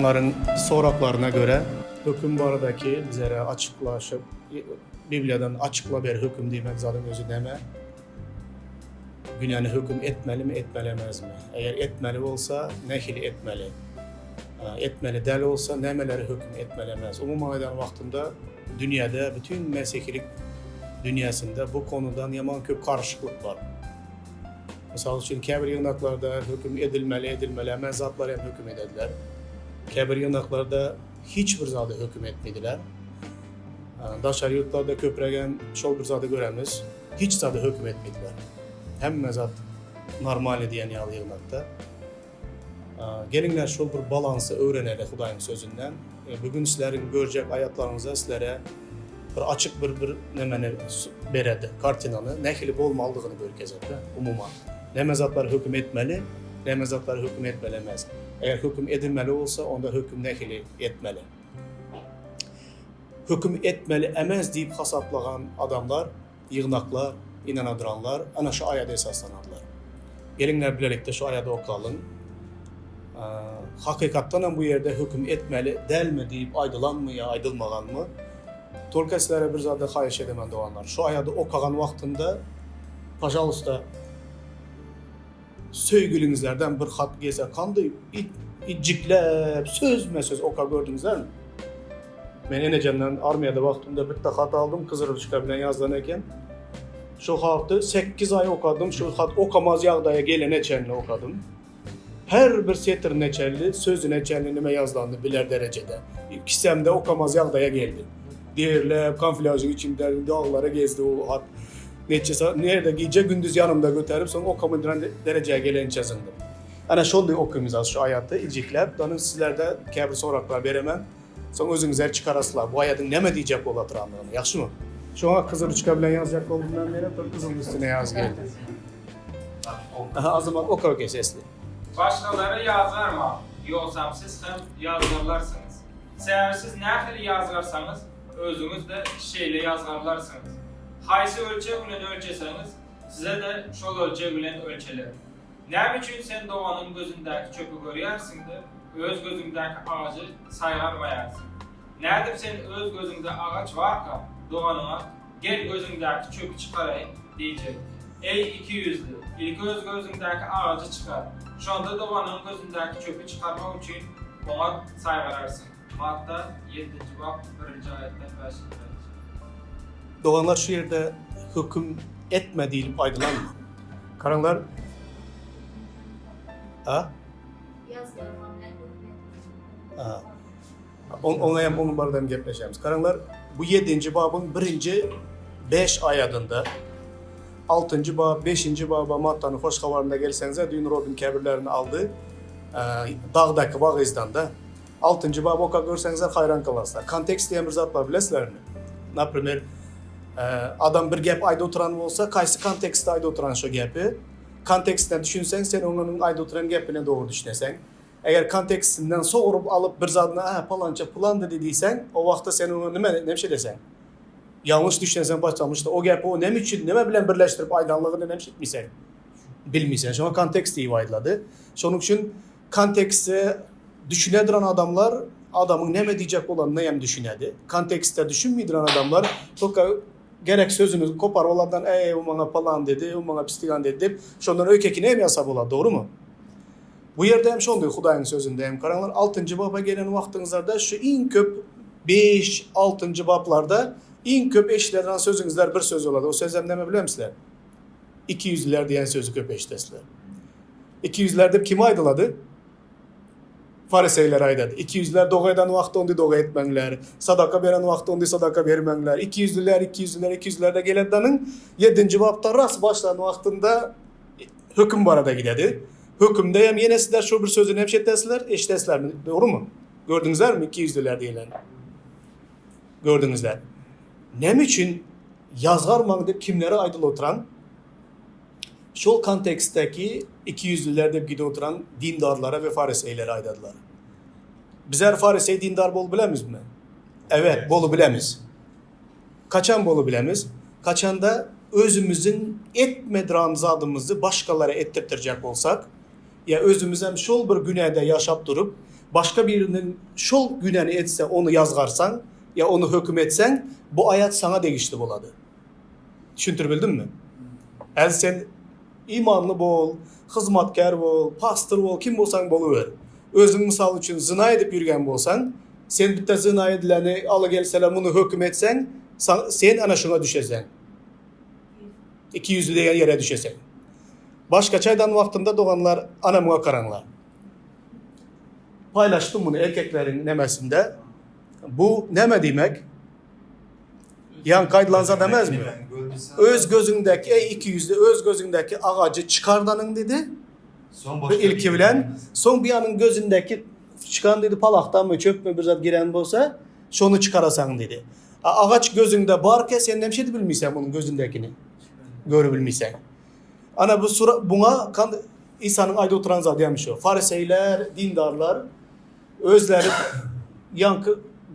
Adamlaryň soraklaryna görä höküm baradaky bizlere açyklaşyp Bibliýadan açykla ber höküm diýmek zadyň özi näme? Günäni höküm etmelimi etmeli emesmi? Eger etmeli bolsa nähili etmeli? Etmeli däl bolsa nämeleri höküm etmeli emes? Umuman aýdan wagtynda dünýäde bütin mesihilik dünýäsinde bu konudan ýaman köp garyşyklyk bar. Mysal üçin, käbir ýygnaklarda höküm edilmeli, edilmeli emes zatlary hem höküm edediler. Käbir ýygnaklarda hiç bir zady höküm etmediler. Daşary ýurtlarda köprägem şol bir zady göremiz. Hiç zady höküm etmediler. Hemme zat normalny diýen ýaly ýygnakda. Geliňler şol bir balansy öwreneli Hudaýyň sözünden. Bugün sizleriň görjek aýatlaryňyza sizlere bir açyk bir bir nemeni beredi, kartinany, nähili bolmalydygyny görkezedi umuman. Näme zatlar höküm etmeli, näme zatlar höküm etmeli emes. Eger höküm edilmeli bolsa, onda höküm nähili etmeli. Höküm etmeli emes diýip hasaplagan adamlar, ýygnaklar, ynanadyranlar ana şu aýada esaslanarlar. Geliňler bilelikde şu aýady okalyň. Hakykatdan hem bu ýerde höküm etmeli dälmi diýip aýdylanmy ýa aýdylmaganmy? Tolka sizlere bir zady haýyş edemen doganlar. Şu aýady okagan wagtynda pažalusta söýgüliňizlerden bir hat gelse kandy ijikläp sözme-söz oka gördüňizlermi? Men enejemden armiýada wagtymda bitta hat aldym, gyzyl ruçka bilen ýazylan eken. Şu haty 8 aý okadym, şu hat okamaz ýagdaýa gelene çenli okadym. Her bir setirine çenli, sözüne çenli nime ýazylanyny biler derejede. Kisemde okamaz ýagdaýa geldi. Derläp, kamflýažyň içinde daglara gezdi o hat. Neçe saat, nirede gije gündüz ýanymda göterip, soň okamadyran derejä gelençe zyňdym. Ana şonday okymyz az şu aýaty ijikläp, danyň sizlerde käbir soraklar beremen. Soň özüňizler çykaraslar bu aýadyň näme diýjek bolup oturandygyny. Ýagşymy? Şoňa gyzyl ruçka bilen ýazjak boldum men ýene bir gyzylyň üstüne ýaz geldi. Aha Azamat oka okey sesli. Başgalary ýazgarmaň, ýogsam siz hem ýazgarylarsyňyz. Sebäbi siz nähili ýazgarsaňyz, özüňiz-de şeýle ýazgarylarsyňyz. Haýsy ölçeg bilen ölçeseňiz, size-de şol ölçeg bilen ölçeler. Näme üçin sen doganyň gözündäki çöpi görýärsiň-de, öz gözüňdäki agajy saýgarmaýarsyň? Nädip sen öz gözüňde agaç barka, doganyňa, Gel, gözüňdäki çöpi çykaraýyn diýjek? Eý, ikiýüzli, ilki öz gözüňdäki agajy çykar, şonda doganyňyň gözündäki çöpi çykarmak üçin oňat saýgararsyň. Matta, ýedinji bap, birinji aýatdan bäşinji aýat. Doganlar şu ýerde höküm etme diýlip aýdylanmy? Garaňlar. A? A. Oňa hem onuň barada hem gepleşemiz. Garaňlar, bu 7-nji babyň birinji 5 aýadynda 6-njy bap, 5-nji baba Mattanyň hoş habarynda gelseňize, düýn Robin käbirlerini aldy. Dagdaky wagyzdan da. 6-njy baby okap görseňizler haýran galarsyzlar. Kontekst diýen bir zat bar bilesizlermi? Naprimer, Adam bir gep aýdyp oturan bolsa, kaýsy kontekstde aýdyp oturan şo gepi? Kontekstine düşünseň, sen onuň aýdyp oturan gepine dogry düşüneseň. Eger kontekstinden sogrup alyp bir zadyna, hä, palança pylan dedi diýseň, o wagtda sen oňa nime, näme edeseň? Ýalňyş düşüneseň başlangyçda. O gepi o näme üçin, nime bilen birleşdirip aýdanlygyny näme etmeseň? Bilmeseň. Şoňa kontekst diýip aýdylady. Şonuň üçin Kontekste düşüne duran adamlar adamyň näme diýjek bolanyna hem düşünedi. Kontekste düşünmeý duran adamlar toka gerek sözüni koparyp olardan eý o maňa palan dedi, o maňa pistigan dedi diýip şondan öýkekini hem ýasap bolar, dogrymy? Bu ýerde hem şonday Hudaýyň sözünde hem garaňlar altynjy baba gelen wagtyňyzlarda şu iň köp beş altynjy baplarda iň köp eşidilen sözüňizler bir söz bolady. O sözem näme bilemsizler? Ikiýüzlüler diýen sözi köp eşidesizler. Ikiýüzlüler diýip kime aýdylady? Fariseýlere aýdady. Ikiýüzlüler doga eden wagty ondy doga etmäňler. Sadaka beren wagty ondy sadaka bermäňler. Ikiýüzlüler, ikiýüzlüler, ikiýüzlülerde geledanyň ýedinji bapda ras başlan wagtynda höküm barada gidedi. Hökümde hem ýene sizler şu bir sözüni hem şetesizler, eşidesizlermi? Dogrumy? Gördüňizlermi ikiýüzlüler diýlen? Gördüňizler. Näme üçin Ýazgarmaň diýip kimlere aýdylyp oturan? Şol kontekstdäki ikiýüzlüler diýip gidip oturan dindarlara we fariseýlere aýdadylar. Bizler fariseý dindar bolup bilemizmi? Evet, bolup bilemiz. Kaçan bolup bilemiz? Kaçanda özümiziň etmediran zadymyzy başgalara etdirtdirjek bolsak, ýa özümizem şol bir günäde ýaşap durup, Başga biriniň şol günäni etse ony ýazgarsaň ýa ony höküm etseň bu aýat saňa degişli bolady. Düşündirip bildimmi? Häzir sen imanly bol, hyzmatkär bol, pastor bol, kim bolsaň boluber. Özüň mysal üçin zyna edip ýürgen bolsaň, sen bitte zyna edileni ala gelseler muny höküm etseň, sen ana şuňa düşeseň. Ikiýüzli degen ýere düşeseň. Başgaça aýdan wagtymda doganlar ana muňa garaňlar. Paýlaşdym muny erkekleriň nemesinde. Bu näme diýmek? Ýaňky aýdylan zat emesmi? Öz gözüňdäki, eý ikiýüzli, öz gözüňdäki agajy çykardanyň diýdi. Bu ilki bilen, soň bir ýanyň gözündäki çykan diýdi, palakdanmy, çöpmi bir zat giren bolsa, şony çykarasaň diýdi. A agaç gözüňde barka sen näme şeýdip bilmeýseň onuň gözündäkini? Görüp bilmeýseň. Ana bu sura buňa kan Isanyň aýdyp oturan zady hem şu. Fariseýler, dindarlar özleri ýaňky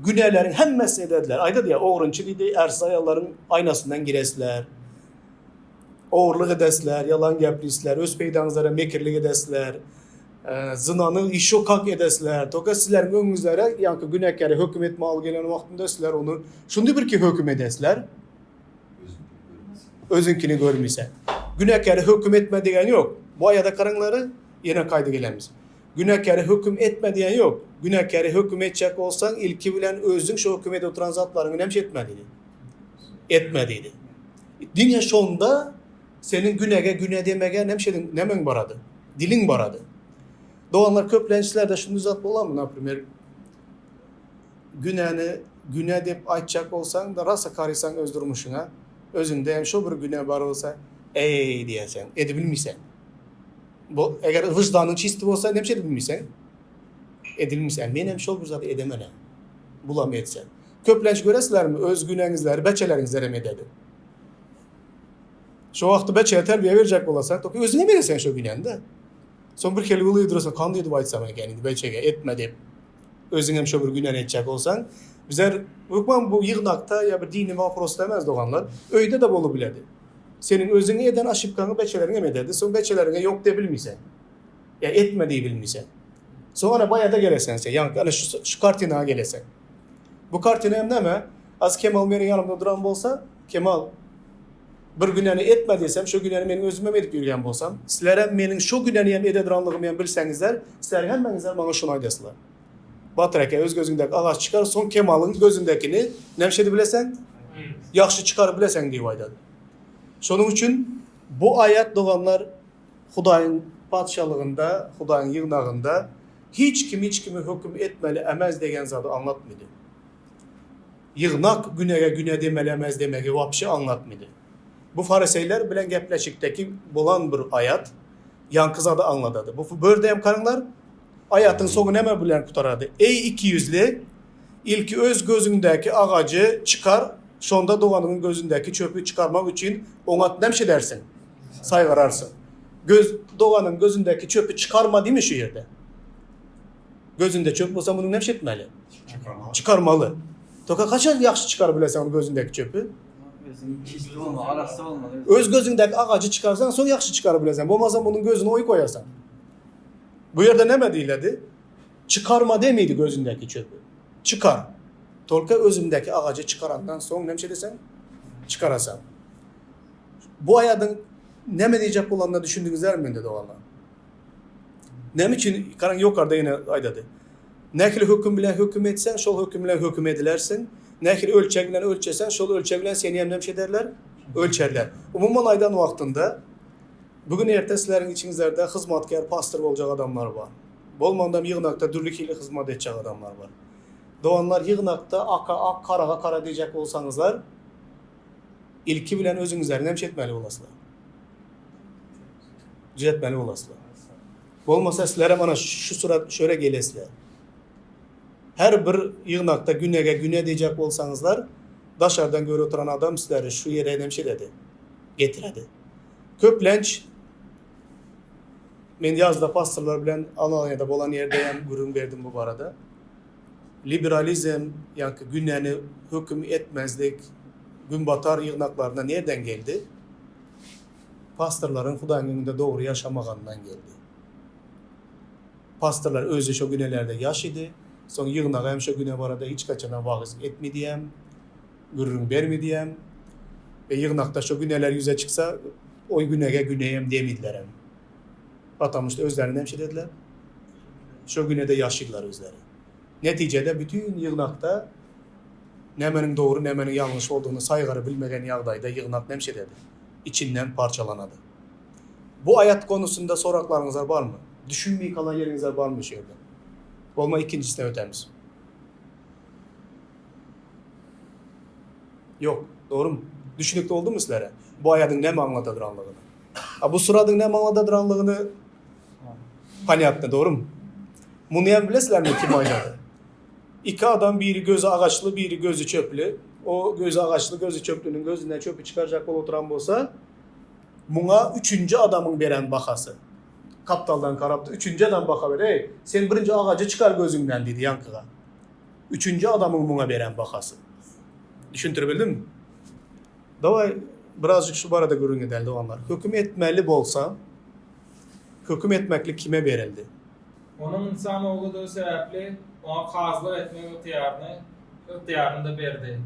günäleriň hemmesini edediler. Aýdady ýa, ogrynçy diýdi, ärsiz aýallaryň aýnasyndan giresler. Ogurlyk edesler, ýalan geplisler, öz peýdaňyzlara mekirlik edesler. Zynany işo kak edesler. Toka sizleriň öňüňizlere ýaňky günäkäri höküm etme al gelen wagtynda sizler ony şundy bir ki höküm edesler. Özüňkini görmese. Günäkäri höküm etme diýen ýok. Bu aýada garaňlary ýene gaýdy gelemiz. Günäkäri höküm etme diýen ýok. Günäkäri höküm etjek bolsaň ilki bilen özüň şo höküm edip oturan zatlaryňy näme etme diýdi. Etme diýdi. Diňe şonda seniň günäge günä demege näme şediň nämeň barady? Diliň barady. Doganlar köplenç sizlerde şunday zat bolarmy, naprimer, Günäni günä diýip aýtjak bolsaň-da, rasa karysaň öz durmuşyňa, özüňde hem şo bir günä bar bolsa, eý diýerseň, edibilmeýseň. Bu eger wyždanyň çisti bolsa, näme üçin edibilmeýseň? Edilmeýseň. Men hem şol bir zady edemenem. Bulam etse. Köplenç göresizlermi, öz günäňizleri beçeleriňizler hem ededi. Şo wagty beçege terbiýe berjek bolasaň, toki özüň hem edeseň şo günäni-de. Soň bir hili uly durasaň, kandy edip aýtsam eken indi beçege etme diýip. Özüň hem şo bir günäni etjek bolsaň, bizler hökman bu ýygnakda ýa bir dini waprosda emes doganlar, öýde-de bolubiledi. Seniň özüň eden oşibkaňy beçeleriň hem ederdi, soň beçeleriňe ýok diýe bilmeýseň. Ýa etme diýe bilmeýseň. Soň ana baýada geleseň sen, ýaňky ana şu şu kartinaga geleseň. Bu kartina hem näme? Az Kemal meniň ýanymda duran bolsa, Kemal bir günäni etme diýsem, şo günäni meniň özüm hem edip ýörýän bolsam, sizlerem meniň şo günäni hem ede duranlygymy hem bilseňizler, sizler hemmäňizler maňa şuny aýdaslylar. Batyr eke, öz gözüňdäki agaç çykar, soň Kemalyň gözündäkini näme edip bileseň? Ýagşy çykaryp bileseň diýip aýdady. Şonuň üçin bu aýat doganlar Hudaýyň Patyşalygynda, Hudaýyň ýygnagynda hiç kim hiç kimi höküm etmeli emez degen zady aňlatmydy. Ýygnak günäge günä demeli emez demegi wapşe aňlatmydy. Bu fariseýler bilen gepleşikdeki bolan bir aýat ýaňky zady aňladady. Bu börde hem garaňlar, aýatyň soňy näme bilen gutarady? Eý ikiýüzli, ilki öz gözüňdäki agajy çykar, şonda doganyňyň gözündäki çöpi çykarmak üçin oňat näme edersiň? Saýgararsyň. Göz doganyň gözündäki çöpi çykarma diýme şu ýerde. Gözünde çöp bolsa muny näme etmeli? Çykarmaly. Çykarmaly. Toka kaçan ýagşy çykaryp bilersiň onuň gözündäki çöpi? Özüň çisli bolmaly, arassa bolmaly. Öz gözüňdäki agajy çykarsaň, soň ýagşy çykaryp bilersiň. Bolmasa munuň gözüne oý goýarsaň. Bu ýerde näme diýiledi? Çykarma demidi gözündäki çöpi. Çykar. Tolka özüňdäki agajy çykarandan soň näme edeseň? Çykarasaň. Bu aýadyň näme diýjek bolanyna düşündiňizlermi mende doganlar? Näme üçin garaň ýokarda ýene aýdady. Nähili höküm bilen höküm etseň, şol höküm bilen höküm edilersiň. Nähili ölçeg bilen ölçeseň, şol ölçeg bilen seni hem näme ederler? Ölçerler. Umuman aýdan wagtynda bu gün erte sizleriň içiňizlerde hyzmatkär, pastor boljak adamlar bar. Bolmanda hem ýygnakda dürli hili hyzmat etjek adamlar bar. Doganlar ýygnakda aka ak, karaga kara diýjek bolsaňyzlar, ilki bilen özüňizleri näme etmeli bolaslar? Düzetmeli bolaslar. Bolmasa sizlerem ana şu surat şöyle gelesler. Her bir ýygnakda günege güne diýjek bolsaňyzlar, daşardan görüp oturan adam sizleri şu ýere näme ededi? Getiredi. Köplenç men ýazda pastorlar bilen Alanyýada bolan ýerde hem gürrüň berdim bu barada. Liberalizm, ýa-ki günäni höküm etmezlik Günbatar ýygnaklaryna nerden geldi? Pastorlaryň Hudaýyň öňünde dogry ýaşamaganyndan geldi. Pastorlar özi şo günelerde ýaşydy. Soň ýygnaga hem şo güne barada hiç haçanam wagyz etmediyem, gürrüň bermediyem. We ýygnakda şo güneler ýüze çyksa, o günege güneýem diýmedilerem. Patamuşda özlerini näme dediler? Şo günede ýaşydylar özleri. Netijede bütün ýygnakda nämeniň dogry, nämeniň ýalňyş boldugyny saýgary bilmegen ýagdaýda ýygnak näme ededi? Içinden parçalanady. Bu aýat konusynda soraklaryňyzlar barmy? Düşünmeý kalan ýeriňizler barmy şu ýerde? Bolma ikinjisine ötemiz. Ýok, dogrymy? Düşünikli boldumy sizlere? Bu aýadyň näme aňladadyranlygyny? A bu suradyň näme aňladadyranlygyny ponýatno, dogrymy? Muny hem bilesizlermi kim aýdady? Iki adam biri gözi agaçly, biri gözi çöpli. O gözi agaçly, gözi çöplüniň gözünden çöpi çykarjak bolup oturan bolsa, Muňa üçünji adamyň beren bahasy. Gapdaldan garapdy, üçünji adam baha berdi, Eý, sen birinji agajy çykar gözüňden diýdi ýaňkyga. Üçünji adamyň muňa beren bahasy. Düşündirip bildimmi? Dawaý, birazjyk şu barada gürrüň edeli doganlar. Höküm etmeli bolsa, höküm etmeklik kime berildi? Onuň ynsan ogludygy sebäpli, oňa kazylyk etmek ygtyýaryny ygtyýaryny-da berdi.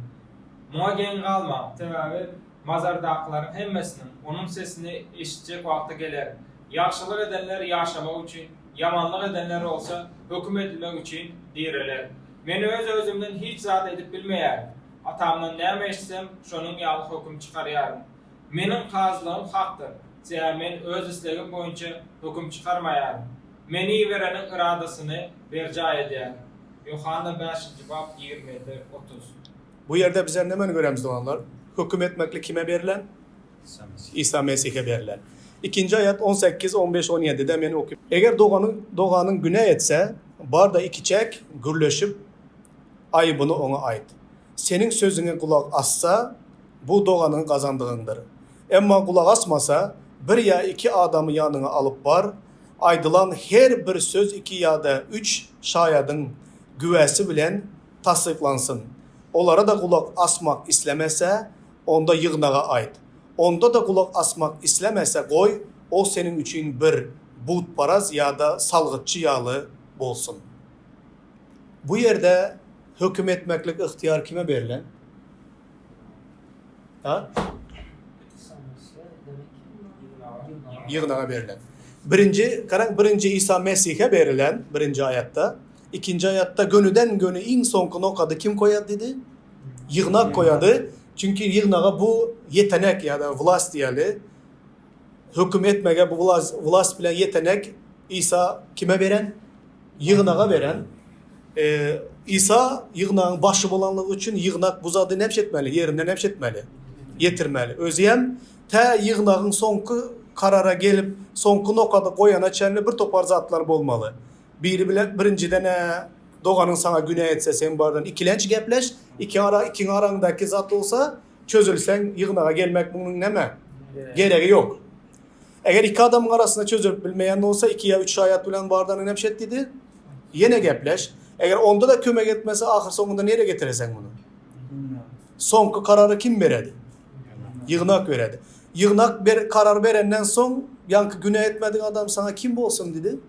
Muňa geň galmaň, sebäbi Mazardakylaryň hemmesiniň Onuň sesini eşitjek wagty geler. Ýagşylyk edenler ýaşamak üçin, ýamanlyk edenler bolsa höküm edilmek üçin direler. Men öz-özümden hiç zat edip bilmeýärin. Atamdan näme eşitsem, şonuň ýaly höküm çykarýaryn. Meniň kazylygym hakdyr, sebäbi men öz islegim boýunça höküm çykarmaýaryn. Meni ibereniň yradasyny berjaý edýärin. Ýohanna bäşinji bap 27, 30. Bu ýerde bizler nämeni görýämiz doganlar? Höküm etmeklik kime berlen? Isa Mesihe berlen. Ikinji aýat 18, 15, 17-de men okyp. Eger doganyň doganyň günä etse, bar-da ikiçäk gürleşip, aýybyny oňa aýt. Seniň sözüňe gulak assa, bu doganyňy gazandygyňdyr. Emma gulak asmasa, bir ýa iki adamy ýanyňa alyp bar, aýdylan her bir söz iki ýa-da üç şaýadyň güwäsi bilen tassyklansyn. Olara-da gulak asmak islemese, onda ýygnaga aýt. Onda-da gulak asmak islemese, goý, ol seniň üçin bir butparaz ýa-da salgytçy ýaly bolsun. Bu ýerde höküm etmeklik ygtyýar kime berlen? Ha? Ýygnaga berlen. Birinji, garaň, birinji Isa Mesihe berlen, birinji aýatda. Ikinji aýatda gönüden-göni iň soňky nokady kim goýar diýdi? Ýygnak goýady. Çünki ýygnaga bu ýetenek ýa-da wlast diýeli. Höküm etmege bu wlast bilen ýetenek Isa kime beren? Ýygnaga beren. E, Isa ýygnagyň başy bolanlygy üçin ýygnak bu zady näme etmeli? Ýerinde näme etmeli? Ýetirmeli. Özi hem tä ýygnagyň soňky karara gelip, soňky nokady goýana çenli bir topar zatlar bolmaly. Biri bilen birinjiden-ä doganyň saňa günä etse sen bardan ikilenç gepleş, iki ara ikiň araňdaky zat bolsa çözülseň ýygnaga gelmek munuň näme geregi ýok. Eger iki adamyň arasynda çözülip bilmeýän bolsa iki ýa üç şaýat bilen bardan inem şet diýdi. Ýene gepleş. Eger onda-da kömek etmese ahyr soňunda nirä getireseň muny? Soňky karary kim beredi? Ýygnak beredi. Ýygnak ber, karar berenden soň ýaňky günä etmedik adam saňa kim bolsun diýdi?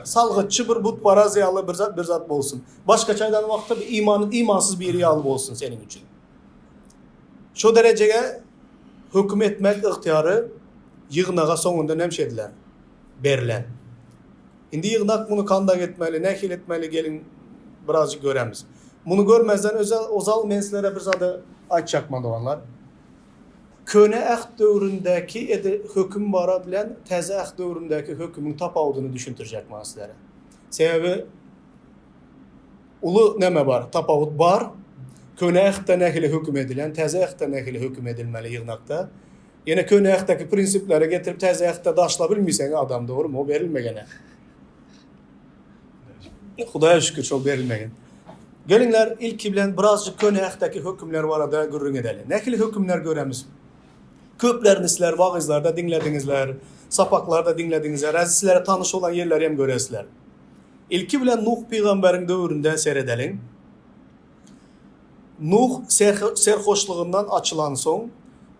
Salgytçy bir butparaz ýaly bir zat bir zat bolsun. Başgaça aýdan wagtda bir iman imansyz biri ýaly bolsun seniň üçin. Şo derejege höküm etmek ygtyýary ýygnaga soňunda näme edilen? Berlen. Indi ýygnak muny kandak etmeli, nähili etmeli geliň birazjyk göremiz. Muny görmezden özel ozal men sizlere bir zady aýtjakman doganlar. Köne Äht döwründäki edi höküm bara bilen Täze Äht döwründäki hökümiň tapawudyny düşündirjek man sizlere. Sebäbi uly näme bar? Tapawut bar. Köne Ähtde nähili höküm edilen, Täze Ähtde nähili höküm edilmeli ýygnakda. Ýene Köne Ähtdäki prinsipleri getirip Täze Ähtde daşla bilmeýseň adam dogrymy? O berilmegene. Hudaýa şükür şol berilmegen. Geliňler ilki bilen birazjyk Köne Ähtdäki hökümler barada gürrüň edeli. Nähili hökümler göremiz? Köplerini sizler wagyzlarda diňlediňizler, sapaklarda diňlediňizler, häzir sizlere tanyş bolan ýerleri hem göresizler. Ilki bilen Nuh pygamberiň döwründe seredeliň. Nuh serhoşlygyndan açylansoň,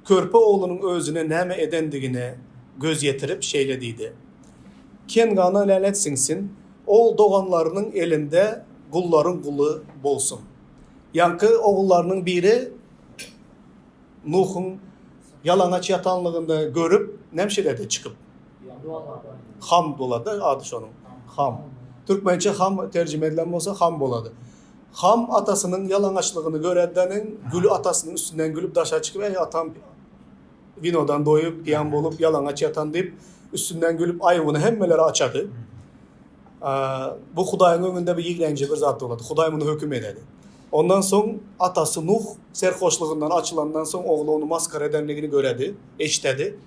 körpe oglunyň özüne näme edendigine göz ýetirip, şeýle diýdi. Kengana länet siňsin, ol doganlarynyň elinde gullaryň guly bolsun. Ýaňky ogullarynyň biri Nuhuň ýalaňaç ýatanlygynda görüp, nämşeledi çykyp? Ham bolady ady şonuň. Ham. Türkmençe ham terjime edilen bolsa ham bolady. Ham atasynyň ýalaňaçlygyny görendenin güli atasynyň üstünden gülüp daşa çykyp, Eý atam winodan doýup, piýan bolup ýalaňaç ýatan diýip, üstünden gülüp aýybyny hemmelere açady. Bu Hudaýyň öňünde bir ýigrenji bir zat bolady. Hudaý muny höküm ededi. Ondan soň atasy Nuh serhoşlygyndan açylandan soň ogly ony masgara edenligini göredi, eşdedi.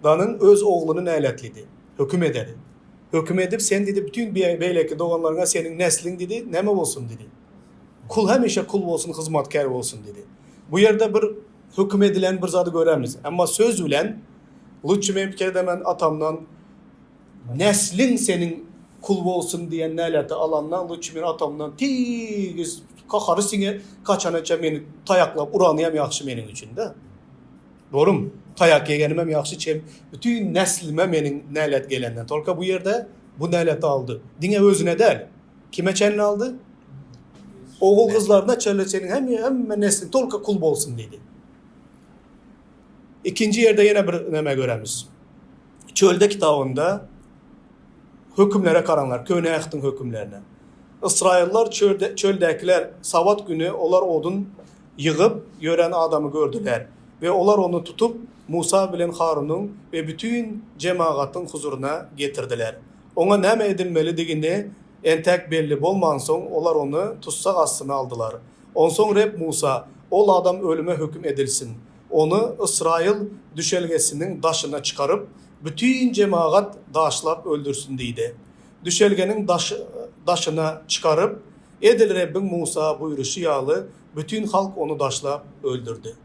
Danyň öz ogluny näletlidi, höküm ededi. Höküm edip, sen diýdi, bütin beýleki doganlaryňa seniň nesliň diýdi, näme bolsun diýdi. Kul hemişe kul bolsun, hyzmatkär bolsun diýdi. Bu ýerde bir höküm edilen bir zady göremiz. Emma söz bilen, lutçy men pikir edemen atamdan Nesliň seniň kul bolsun diýen näleti alandan lutçy men atamdan tiz gahary siňe kaçanaça meni taýaklap uranyam ýagşy meniň üçin-de. Dogrymy? Taýak ýegenimem ýagşy çem bütin neslime meniň nälet gelenden. Tolka bu ýerde bu näleti aldy. Diňe özüne däl. Kime çenli aldy? Ogul gyzlaryna çenli seniň hem hemme nesliň tolka kul bolsun diýdi. Ikinji ýerde ýene bir näme göremiz. Çölde kitabynda hökümlere garaňlar, Köne Ähtiň hökümlerine. Ysraýyllar çölde, çöldäkiler Sabat güni olar odun ýygyp ýören adamy gördüler we olar ony tutup, Musa bilen Harunyň we bütin jemagatyň huzuryna getirdiler. Oňa näme edilmelidigini entäk belli bolmansoň, olar ony tussag astyna aldylar. Onsoň Reb Musa, Ol adam ölüme höküm edilsin. Ony Ysraýyl düşelgesiniň daşyna çykaryp, bütin jemagat daşlap öldürsin diýdi. Düşelgeniň daşyna çykaryp, edil Rebbiň Musa buýruşy ýaly, bütin halk ony daşlap öldürdi.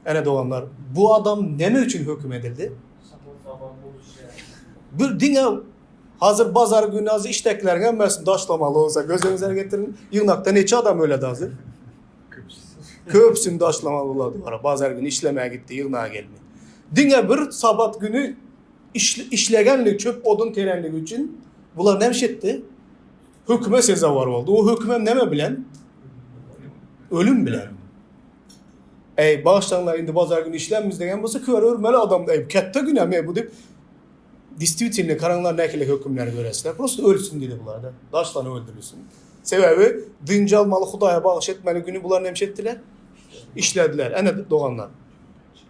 Ene doganlar, bu adam näme üçin höküm edildi? Bir diňe hazır bazar günü az işdäkileriň hemmesini daşlamaly bolsa, göz öňüňize getiriň, ýygnakda neçe adam öledi hazır? Köpüsini daşlamaly bolady bara. Bazar günü işlemäge gitdi, ýygnaga gelmedi. Diňe bir sabat günü işlegenligi, çöp odun terenligi üçin bular näme iş etdi? Höküme sezewar boldy. O hökümem näme bilen? Ölüm bilen. Ey bağışlaňlar indi bazar günü işlänmiz degen bolsa kör örmeli adam ey ketde günä me bu diýip Distwitelno karaňlar nähili hökümleri göresler. Prosta ölsün diýdi bular-da. Daşlanyp öldürilsin. Sebäbi dynç almaly Hudaýa bagyş etmeli güni bular näme etdiler? Işlediler. Ene doganlar.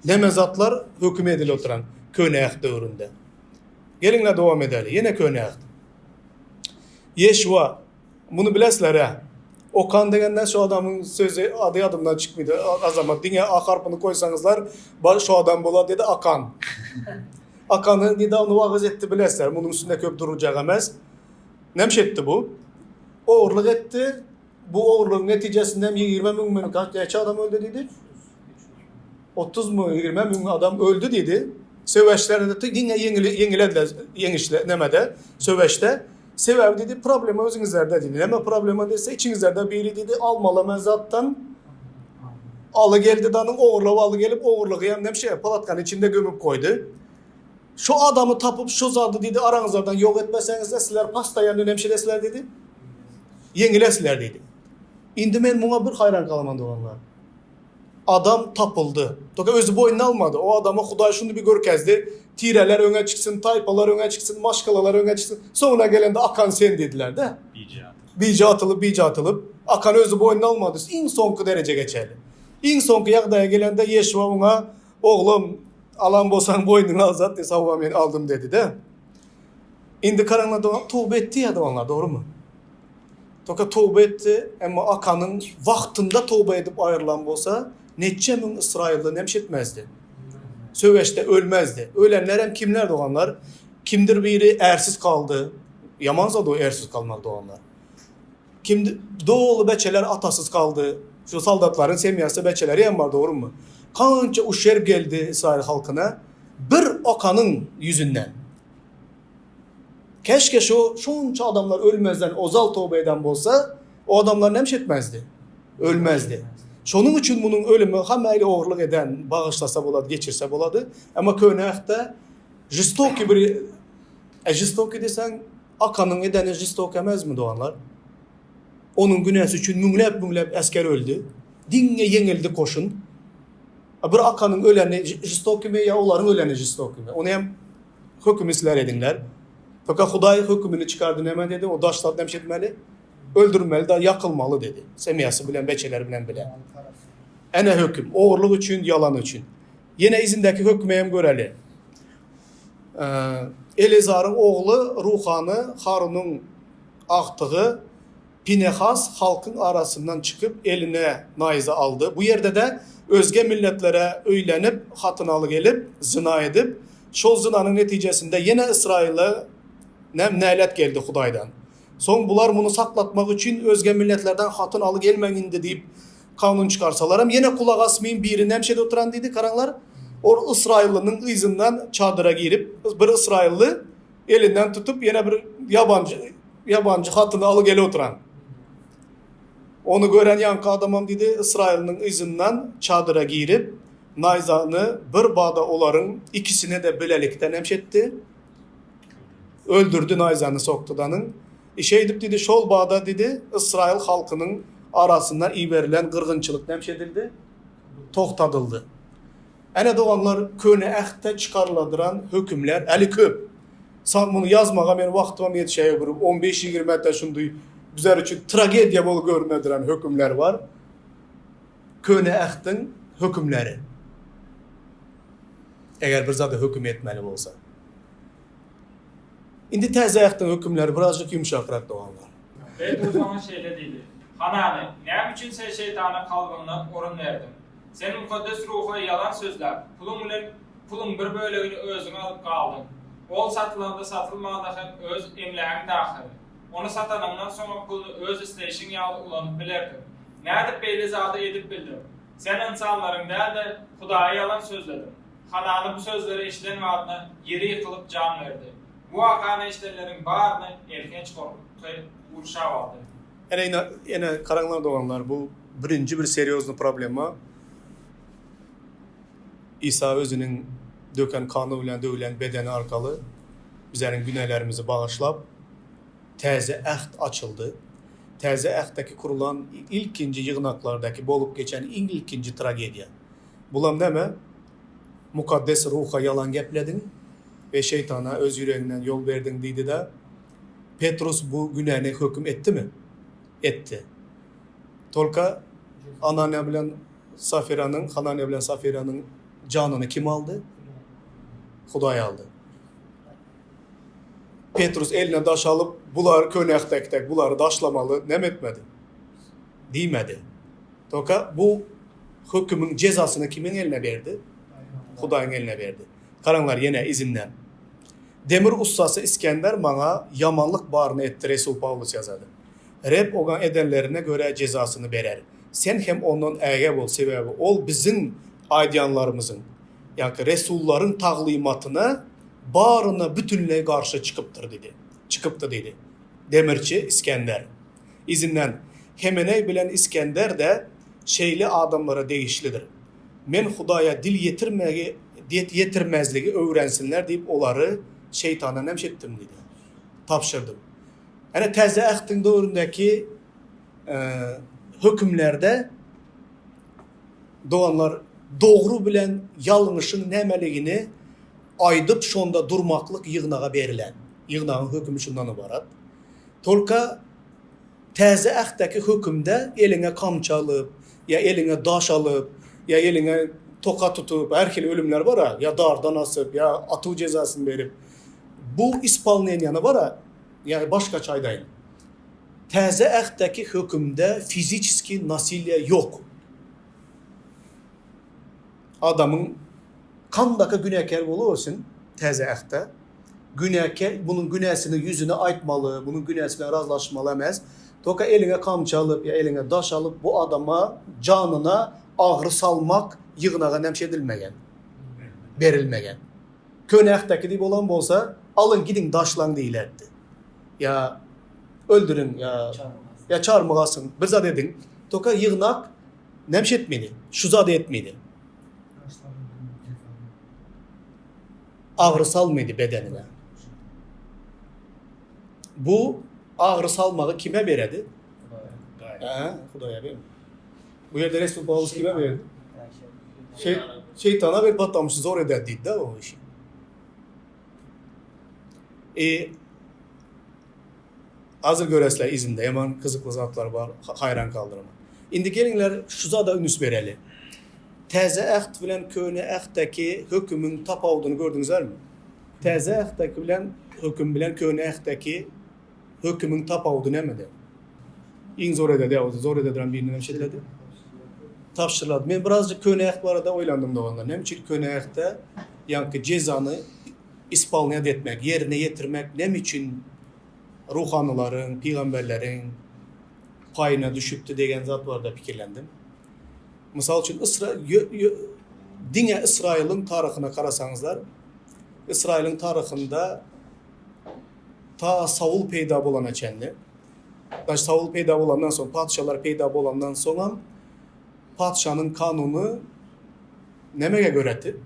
Näme zatlar höküm edilip oturan Köne Äht döwründe. Geliňler dowam edeli. Ýene Köne Äht. Ýeşuwa Muny bilesler-ä. Okan degende şu adamyň sözi ady ýadymdan çykmydy. Azamat diňe A harpyny goýsaňyzlar bar şu adam bolar diýdi Akan. Akany nedawno wagyz etdi bilesler. Munuň üstünde köp durujak emes. Näme etdi bu? Ogurlyk etdi. Bu ogurlygyň netijesinde hem 20 müňmi näçe adam öldi diýdi? 30 mu 20 müň adam öldi diýdi. Söweşlerde diňe ýeňilediler ýeňişle nämede söweşde. Sebäbi diýdi, problema özüňizlerde diýdi. Näme problema diýse, içiňizlerde biri diýdi, almaly men zatdan aly geldi danyň ogurlap aly gelip ogurlygy hem näme şey palatkanyň içinde gömüp goýdy. Şu adamy tapyp şu zady diýdi araňyzlardan ýok etmeseňizde sizler postoýanny näme şeýlesizler diýdi. Ýeňilesizler diýdi. Indi men muňa bir haýran galaman doganlar. Adam tapyldy. Toka özi boýnuna almady. O adama Hudaý şuny bir görkezdi. Tireler öňe çyksyn, taýpalar öňe çyksyn, maşgalalar öňe çyksyn. Soňuna gelende Akan sen diýdiler-de. Bije atylyp. Bije atylyp, bije atylyp. Akan özi boýnuna almady. Iň soňky derejä geçerdi. Iň soňky ýagdaýa gelende Ýeşuwa oňa, Oglum, alan bolsaň boýnuňa al zat diýdi. Sawwa men aldym diýdi-de. Indi garaňlar dogan, toba etdi ýa doganlar, dogrumy? Toka toba etdi, emma Akanyň wagtynda toba edip aýrylan bolsa, neçe müň ysraýylly nemş etmezdi. Söweşde ölmezdi. Ölenler hem kimler doganlar? Kimdir biri ärsiz galdy. Ýaman zat o ärsiz galmak doganlar. Kimdir doly beçeler atasyz galdy. Şu soldatlaryň semýasy beçeleri hem bar, dogrumy? Kança uşerb geldi Ysraýyl halkyna bir Akanyň ýüzünden. Keşke şu şunça adamlar ölmezden ozal toba eden bolsa, o adamlar näme etmezdi? Ölmezdi. Şonuň üçin munuň ölümi hemme ogurlyk eden bagyşlasa bolady, geçirse bolady. Emma köne ähtde žestokiý bir. E žestokiý diýseň, Akanyň edeni žestokiý emesmi doganlar? Onuň günäsi üçin müňläp-müňläp esger öldi. Diňe ýeňildi goşun. A bir Akanyň öleni žestokimi ýa olaryň öleni žestokimi? Ony hem hökümi sizler ediňler. Fakat Hudaý hökümini çykardy näme dedi? O daşlap näme etmeli? Öldürmeli da ýakylmaly dedi. Semýasy bilen, beçeleri bilen bile. Ene höküm. Ogurlyk üçin, ýalan üçin. Ýene izindäki hökümi hem göreli. Elezaryň ogly ruhany Harunyň agtygy Pinehas halkyň arasyndan çykyp, eline naýza aldy. Bu ýerde-de özge milletlere öýlenip, hatynaly gelip, zyna edip, şol zynanyň netijesinde ýene Ysraýyla nälet geldi Hudaýdan. Soň bular muny saklatmak üçin özge milletlerden hatyn aly gelmäň indi diýip kanun çykarsalaram, ýene gulak asmyn biri näme şeýde oturan diýdi, garaňlar, ol ysraýyllynyň yzyndan çadyra girip, bir ysraýylly Elinden tutup ýene bir ýabanjy ýabanjy hatyny aly gele oturan. Ony gören ýaňky adamam diýdi, Ysraýylynyň yzyndan çadyra girip, naýzany bir bada olaryň ikisine-de bilelikde nemşetdi. Öldürdi naýzany sokdy-danyň. Şeýdip diýdi, şol bada diýdi, Ysraýyl halkynyň arasyna iberilen gyrgynçylyk nemşedildi, togtadyldy. Ene doganlar köne ähtde çykaryladyran hökümler äli köp. San muny ýazmaga men wagtymam ýetişäýe bir on beş ýigrimä şundy bizler üçin tragediýa bolup görünediren hökümler bar. Köne ähtiň hökümleri. Eger bir zada höküm etmeli bolsa. Indi täze ähtiň hökümleri birazjyk ýumşakrak doganlar. Petrus oňa şeýle diýdi, Hanany, näme üçin sen şeýtana kalbyňda orun berdiň? Sen Mukaddes Ruha ýalan sözläp, puluň bilen puluň bir bölegini özüňe alyp galdyň. Ol satylanda satylmanda hem öz emlägiňdi ahyry. Ony satanyňdan soňam puluny öz isleýşiň ýaly ulanyp bilerdiň. Nädip beýle zady edip bildiň? Sen ynsanlaryň däl-de, Hudaýa ýalan sözlediň. Hanany bu sözleri eşiden badyna ýere ýykylyp jan berdi. Bu wakany eşidenleriň baryny elhenç gorky gurşap aldy. Ene ine ene garaňlar doganlar bu birinji bir serýozny problema Isa özüniň döken kany bilen döwlen bedeni arkaly bizleriň günälerimizi bagyşlap täze äht açyldy. Täze ähtdeki kurulan ilkinji ýygnaklardaky bolup geçen iň ilkinji tragediýa. Bulam näme? Mukaddes Ruha ýalan geplediň we şeýtana öz ýüregiňden ýol berdiň diýdi-de, Petrus bu günäni höküm etdimi? Etdi. Tolka Ananiýa bilen Safiranyň, Hananiýa bilen Safiranyň janyny kim aldy? Hudaý aldy. Petrus eline daş alyp, bulary köne ähtdäki bulary daşlamaly näme etmedi? Diýmedi. Tolka bu hökümiň jezasyny kimiň eline berdi? Hudaýyň eline berdi. Garaňlar ýene izinden. Demir ussasy Isgender maňa ýamanlyk baryny etdi Resul Pawlus ýazady. Reb oňa edenlerine görä jezasyny berer. Sen hem ondan ägä bol, sebäbi ol biziň aýdýanlarymyzyň, ýagny resullaryň taglymatyna baryna bütinleý garşy çykypdyr diýdi. Çykypdy diýdi. Demirçi Isgender. Yzyndan, Hemeneý bilen Isgender-de şeýle adamlara degişlidir. Men Hudaýa dil ýetirmegi ýetirmezligi öwrensinler diýip olary şeýtana näme etdim diýdi. Tabşyrdym. Ene Täze Ähtiň döwründäki hökümlerde doganlar dogry bilen ýalňyşyň nämeligini aýdyp şonda durmaklyk ýygnaga berilen. Ýygnagyň hökümi şundan ybarat. Tolka Täze Ähtdäki hökümde eliňe kamçy alyp, ýa eliňe daş alyp, ýa eliňe toka tutup, her hili ölümler bar-a, ýa dardan asyp, ýa atuw jezasyny berip. Bu ispolneniýany bar-a, ýa başgaça aýdaýyn. Täze Ähtdäki hökümde fiziçeskiý nasilýe ýok. Adamyň kandaka günäkär bolubersin Täze Ähtde. Günäke, bunuň günäsini ýüzüne aýtmaly, bunuň günäsi bilen razlaşmaly emes. Toka eliňe kamçy alyp ýa eliňe daş alyp bu adama janyna agry salmak ýygnaga nämçe edilmegen. Berilmegen. Köne Ähtdäki diýip bolan bolsa, alyň gidiň daşlaň diýilerdi. Ýa öldüriň ýa ýa çarmyha asyň, bir zat ediň. Toka ýygnak nämçe etmeli? Şu zady etmeli. Agry salmady bedenine. Bu agry salmagy kime beredi? Hudaýa. Hudaýa berdi. Bu ýerde Resul Pawlus kime berdi? Şey, şeytana berip patlamışy zor eder diýdi-de o işi. E, Hazır göresler izinde yaman gyzykly zatlar bar, haýran galdyrma. Indi geliňler şu zada üns bereli. Täze äht bilen köne ähtdäki hökümiň tapawudyny gördüňizlermi? Täze ähtdäki bilen höküm bilen köne ähtdäki hökümiň tapawudy nämede? Iň zor ededi, ýa zor edediren birini näme şeýledi? Tabşyrylady. Men birazjyk köne äht barada oýlandym doganlar. Näme üçin köne ähtde ýaňky jezany ispolnýat etmek, ýerine ýetirmek näme üçin ruhanylaryň, pygamberleriň paýyna düşüpdi degen zat barada pikirlendim. Mysal üçin, Isra diňe Ysraýylyň taryhyna garasaňyzlar, Ysraýylyň taryhynda ta Saul peýda bolana çenli, daş Saul peýda bolandan soň, patyşalar peýda bolandan soňam patyşanyň kanuny nämege göreti?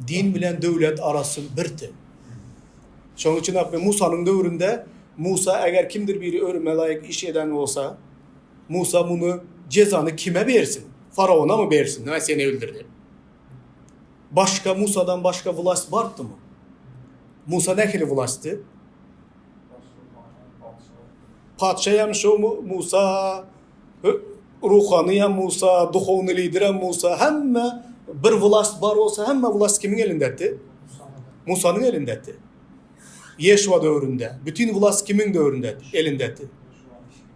Din bilen döwlet arasy birdi. Şonuň üçin Rabbi Musanyň döwründe Musa eger kimdir biri ölüme laýyk iş eden bolsa, Musa muny jezany kime bersin? Faraona mı bersin? Näme seni öldürdi? Başga Musadan başga vlast bardymy? Musa nähili vlastdy? Patyşa hem şu Musa, ruhany hem Musa, duhowny lider hem Musa, hemme bir vlast bar bolsa, hemme vlast kimiň elindedi? Musanyň elindedi. Ýeşua döwründe bütin vlast kimiň döwründe elindedi?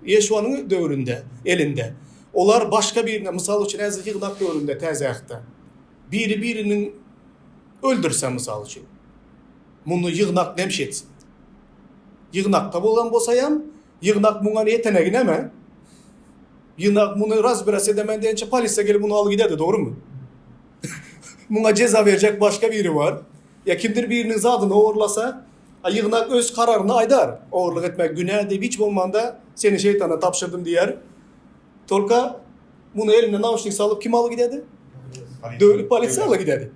Ýeşuanyň döwründe elinde. Olar başga birine, mysal üçin, häzir ýygnak döwründe Täze Ähtde biri biriniň öldürse, mysal üçin, muny ýygnak nemş etsin? Ýygnakda bolan bolsaýam, ýygnak muňa ýetenegi näme? Ýygnak muny razbirats edemen diýençe polisiýa gelip muny alyp giderdi, dogrumy? Muňa jeza berjek başga biri bar. Ýa kimdir biriniň zadyny ogurlasa, a ýygnak öz kararyny aýdar. Ogurlyk etmek günä diýip hiç bolmanda seni şeýtana tabşyrdym diýer. Tolka muny eline nauşnik salyp kim alyp gidedi? Döwlet polisiýa alyp gidedi.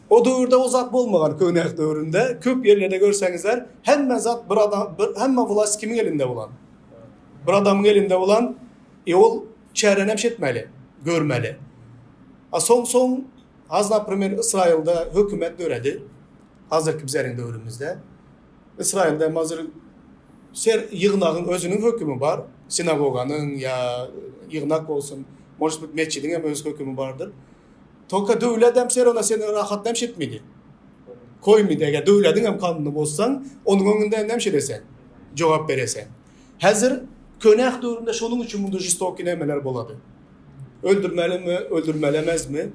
O döwürde o zat bolmagan köne äht döwründe köp ýerlerde görseňizler hemme zat bir adam bir hemme vlast kimiň elinde bolan? Bir adamyň elinde bolan e ol çärenem şetmeli, görmeli. A soň soň Az naprimer Ysraýylda hökümet döredi. Hazirki bizeriň döwrümizde. Ysraýylda hem hazir ser ýygnagyň özüniň hökümi bar. Sinagoganyň ýa ýygnak bolsun, может быть metjidiň hem öz hökümi bardyr. Tolka döwlet hem ser ona seni rahat näme etmedi. Koýmady. Eger döwletiň hem kanunyny bozsaň, onuň öňünde näme edesen? Jogap beresen. Häzir köne äht döwründe şonuň üçin munda žestokiý nämeler bolady. Öldürmelimi, öldürmelemezmi?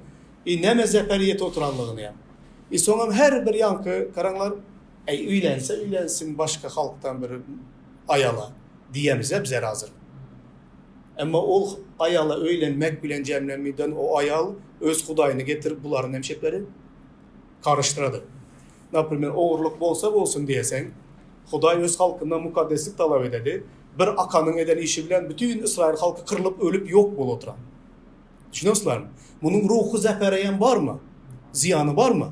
I näme zeper ýetip oturanlygyny hem. I soňam her bir ýaňky garaňlar, Äý, öýlense öýlensin başga halkdan bir aýala diýemizä bizler hazir. Emma ol aýala öýlenmek bilen jemlenmeden o aýal öz hudaýyny getirip bularyň hem şepleri garyşdyrady. Naprimer, ogurlyk bolsa bolsun diýeseň, Hudaý öz halkyndan mukaddeslik talap ededi. Bir Akanyň eden işi bilen bütin Ysraýyl halky gyrlyp, ölüp, ýok bolup oturan. Düşünýäňizlermi? Munuň ruhy zepereýem barmy? Zyýany barmy?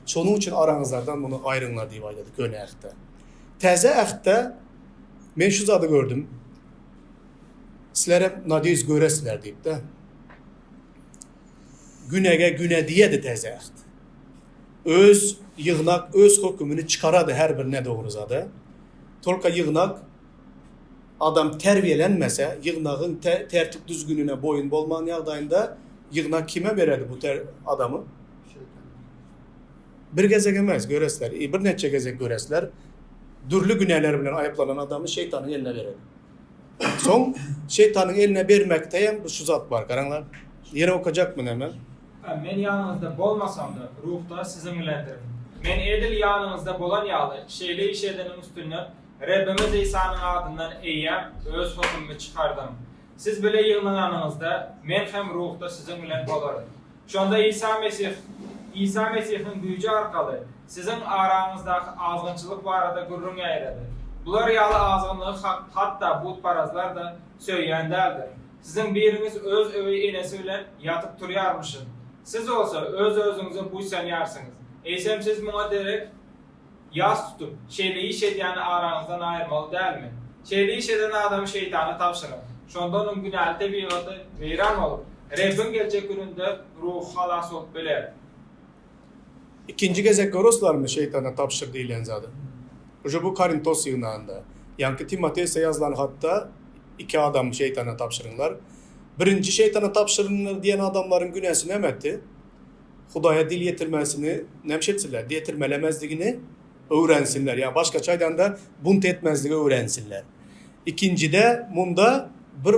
Şonuň üçin araňyzlardan muny aýryňlar diýip aýdady Köne Ähtde. Täze Ähtde men şu zady gördüm. Sizlerem nadýeýs göresizler diýip-de. Günege güne diýedi Täze Äht. Öz ýygnak öz hökümini çykarady her bir nädogry zada. Tolka ýygnak adam terbiýelenmese, ýygnagyň tertip düzgünine boýun bolman ýagdaýynda ýygnak kime beredi bu ter adamy? Bir gezek emes, göresler, birnäçe gezek göresler. Dürli günäler bilen aýyplanan adamy şeýtanyň eline beredi. Soň şeýtanyň eline bermekde hem şu zat bar, garaňlar. Ýene okajakmy näme? Men ýanyňyzda bolmasam-da, ruhda siziň bilendirin. Men edil ýanyňyzda bolan ýaly, şeýle iş edeniň üstünden Rebbimiz Isanyň adyndan eýýäm öz hökümimi çykardym. Siz bile ýygnananyňyzda, men hem ruhda siziň bilen bolaryn. Şonda Isa Mesih, Isa Mesihiň güýji arkaly siziň araňyzdaky azgynçylyk barada gürrüň ýaýrady. Bular ýaly azgynlygy hatda butparazlar-da söýýän däldir. Siziň biriňiz öz öweý enesi bilen ýatyp turýarmyşyn. Siz bolsa öz-özüňize buýsanýarsyňyz. Eýsem siz muňa derek. Ýas tutup, şeýle iş edýäni araňyzdan aýyrmaly dälmi? Şeýle iş eden adamy şeýtana tabşyryň. Şonda onuň günäli tebigaty weýran bolup, Rebbiň geljek gününde ruhy halas bolup biler. Ikinji gezek görüslermi şeýtana tabşyr diýlen zady? Uje bu Korintos ýygnagynda. Ýaňky Timoteýse ýazylan hatda iki adamy şeýtana tabşyryňlar. Birinji şeýtana tabşyryňlar diýen adamlaryň günäsi näme etdi? Hudaýa dil ýetirmesini näme etsinler? Ýetirmelemezligini öwrensinler. Ýa başgaça aýdanda bunt etmezligi öwrensinler. Ikinjide munda bir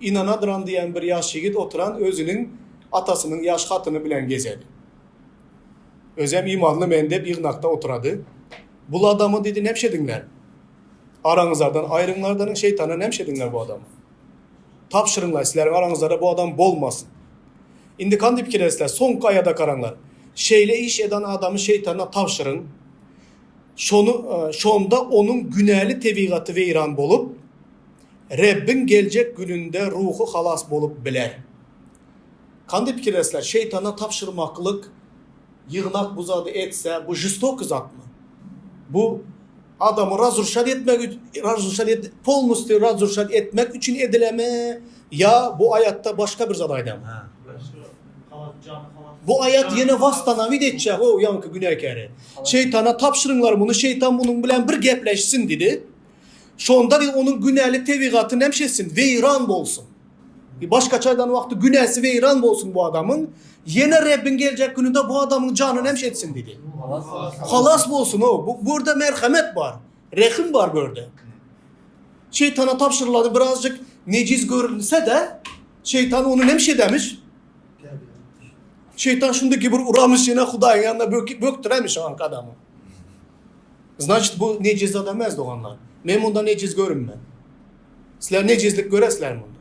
Ynanadyran diýen bir ýaş ýigit oturan özüniň atasynyň ýaş hatyny bilen gezedi. Özem imanly men dep ýygnakda oturady. Bul adamy diýdi nemşediňler? Araňyzardan aýryňlardanyň şeýtana nemşediňler bu adamy? Tabşyryňlar sizleriň araňyzlarda bu adam bolmasyn. Indi kandy pikir etsler soňky aýada garaňlar. Şeýle iş edan adamy şeýtana tabşyryň. Şony şonda onuň günäli tebigaty weýran bolup, Rebbiň geljek gününde ruhy halas bolup biler. Kandy pikir etsler, şeýtana tabşyrmaklyk ýygnak bu zady etse, bu žestoky zatmy? Bu adamy razruşat etmek razruşat et polnostýu razruşat etmek üçin edilemi ýa bu aýatda başga bir zat aýdamy? Bu aýat ýene wastanawit etjek o ýaňky günäkäri. Şeýtana tabşyryňlar muny, şeýtan munuň bilen bir gepleşsin diýdi. Şonda diýdi onuň günäli tebigaty näme etsin? Weýran bolsun. Başgaça aýdan wagty günäsi weýran bolsun bu adamyň. Ýene Rebbiň geljek gününde bu adamyň jany näme etsin diýdi. Halas bolsun o. Bu burada merhemet bar. Rehim bar bu ýerde. Şeýtana tabşyrylany birazjyk nejiz görünse-de, şeýtan ony näme edemiş? Şeýtan şundaki bir uramyş ýene Hudaýyň ýanyna bökdüremiş o adamy. Znaçit bu nejiz adam emäs doganlar. Men munda nejiz görünmen. Sizler nejizlik göresizler munda.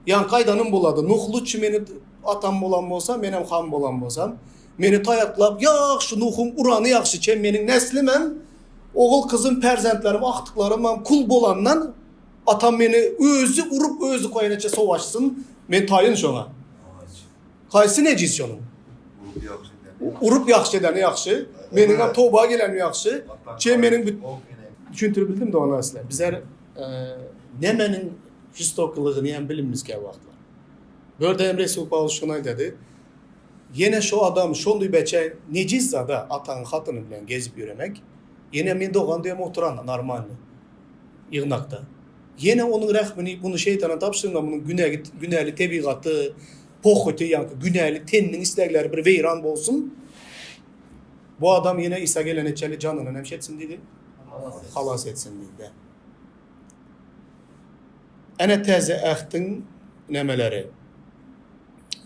Ýaňky aýdanym bolady. Nuh lutçy meni atam bolan bolsa, menem ham bolan bolsam, meni taýaklap, ýagşy Nuhuň urany ýagşy, çem meniň neslimem, ogul kyzym, perzentlerim, agtyklarymam kul bolandan atam meni özi urup, özi koýanaça sowaşsyn, men taýyn şoňa. Haýsy nejiz şonuň? Urup ýagşy edeni. Urup ýagşy edeni ýagşy. Meniňem toba gelenim ýagşy. Çem meniň Düşündirip bildim doganlar sizler. Bizler nemeniň žestokylygyny hem bilinmiz kä wagtlar. Bu ýerde hem Resul Pawlus şuny aýdady. Ýene şo adam şondy beçe nejiz zada ataň hatyny bilen gezip ýöremek. Ýene men dogan diýem oturan normalny ýygnakda. Ýene onuň rehmini muny şeýtana tabşyryňda munuň günägi günäli tebigaty pohoty ýaňky günäli teniniň islegleri bir weýran bolsun. Bu adam ýene Isa gelene çenli janyny näme etsin diýdi? Halas etsin diýdi. Ene täze ähtiň nämeleri?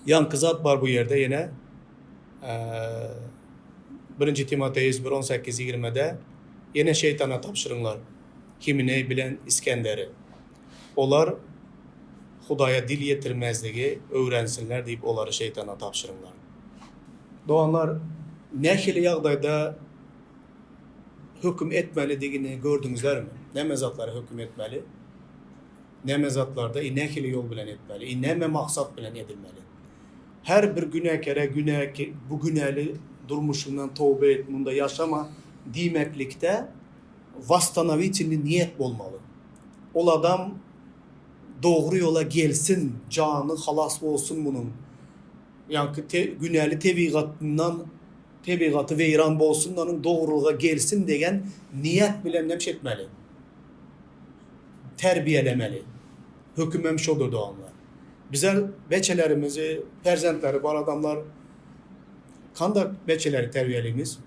Ýaňky zat bar bu ýerde ýene. Birinji Timoteus 1 18 20-de ýene şeýtana tabşyryňlar Himeneý bilen Iskenderi. Olar Hudaýa dil ýetirmezligi öwrensinler diýip olary şeýtana tabşyryňlar. Doganlar, nähili ýagdaýda höküm etmelidigini gördüňizlermi? Näme zatlary höküm etmeli? Näme zatlarda i nähili ýol bilen etmeli? I näme maksat bilen edilmeli? Her bir günäkere günä bu günäli durmuşyňdan toba et, munda ýaşama diýmeklikde wasstanowitelnyý niýet bolmaly. Ol adam dogry ýola gelsin, jany halas bolsun munuň. Ýaňky te günäli tebigatyndan tebigaty weýran bolsun onuň dogrulyga gelsin degen niýet bilen näme etmeli? Terbiýelemeli. Hökümem şodur doganlar. Bize beçelerimizi, perzentleri bar adamlar kanda beçeleri terbiýelimiz?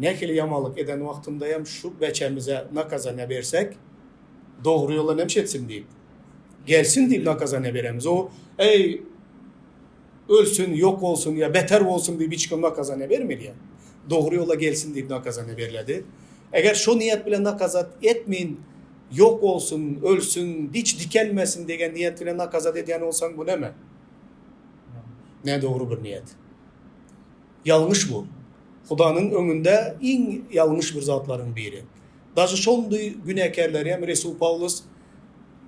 Nähili ýamanlyk eden wagtyndaýam şu beçemize nakazaniýa bersek, dogry ýola näme etsin diýip, gelsin diýip nakazaniýa beremiz. O, eý, ölsün, ýok bolsun ýa beter bolsun diýip hiç kim nakazaniýa bermeýär. Dogry ýola gelsin diýip nakazaniýa beriledi. Eger şo niýet bilen nakazat etmeýin, ýok bolsun, ölsün, hiç dikelmesin degen niýet bilen nakazat edýän bolsaň bu näme? Nädogry bir niýet. Ýalňyş bu. Hudanyň öňünde iň ýalňyş bir zatlaryň biri. Daže şondy günäkärleri hem Resul Pawlus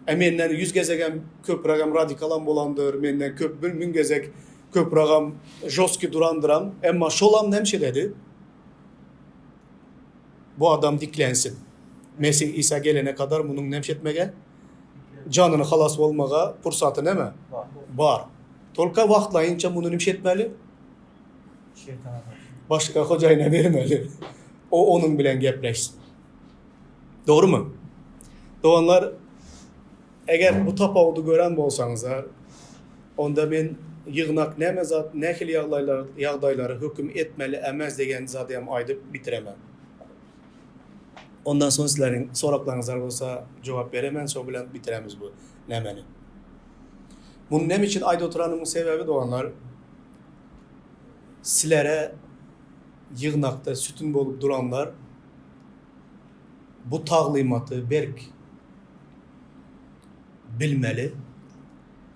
E menden ýüz gezegem köprägem radikalam bolandyr, menden köp bir müň gezek köprägem žostki durandyram. Emma şolam näme şeýledi? Bu adam diklensin. Mesih Isa gelene kadar munuň näme etmege? Janyny halas bolmaga pursaty näme? Bar. Bar. Tolka wagtlaýynça muny näme etmeli? Şeýtana garşy. Başga hojaýyna bermeli. O onuň bilen gepleşsin. Dogrumy? Doganlar, eger bu tapawudy gören bolsaňyzlar, onda men ýygnak näme zat, nähili ýagdaýlar, ýagdaýlary höküm etmeli emez degen zady hem aýdyp bitiremen. Ondan soň sizleriň soraklaryňyzlar bolsa jogap beremen, şo bilen bitiremiz bu nämeni. Muny näme üçin aýdyp oturanymyň sebäbi doganlar, Silere ýygnakda sütün bolup duranlar bu taglymaty berk bilmeli.